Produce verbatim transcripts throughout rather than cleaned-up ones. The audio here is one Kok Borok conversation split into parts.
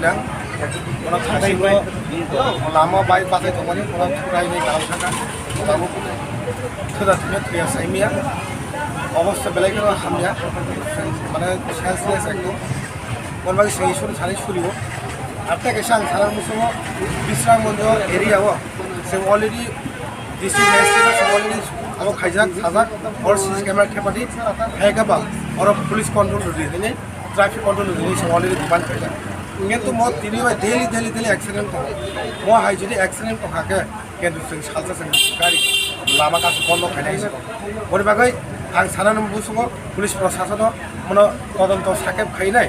Bono thangsingo lama bai bathai tongmani, bono thwraini kalam thangkha, tabuk thwda thwngya thwiya saimya, obostha belai kheno hamya, mane senseless ekdom. Bono bagwi se Iswrni sanai surio. Ar tei kaisa ang sana muchungo Bisramganj area o se already district magistrate se already abo khaijak sajak, or C C camera thepadi, hai khe ba oro police control rwdi hwnwi, traffic control rwdi hwnwi se already demand khaijak. Kintu mo tini bai daily, daily, daily accident tongo. Mo hai jodi accident tongkha khe, kintu chwng salsa chwng gari lama kasu bondo khainai se. Boni bagwi ang sana muchungo police prosasono mono todonto sakhe khainai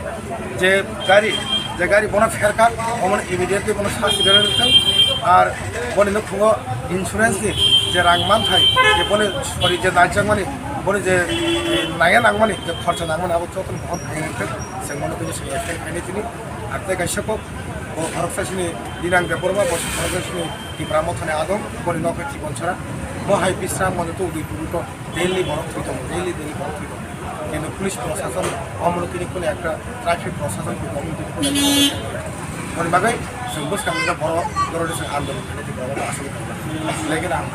je gari, je gari bono pherkha, omono immediately bono sasti rwna rwthwng. Ar boni nukhungo insurance ni je rang manthai, je boni sori je naijakmani, boni je, eh, naiya nangmani, je khorcha nangmani, abo jotono bohon khainai rwthwng. Chwng bono tini chwng explain khainai tini. Ar tei kaisa kok, bo khoroksa sini Dinang Debbarma, bo khoroksa sini Tipra Mothani adong, boni nok hai Chibonsora. Bo hai Bisramganj to Udaipur to daily borok thwi tongo, daily, daily borok thwi tongo. Kintu police prosason omono tini kunu ekta traffic prosason kunu omono tini kunu ekta. Boni bagwi chwng bwskang nini borok doroni chwng andolon khainai tini borok aswk khainai. Lekin ang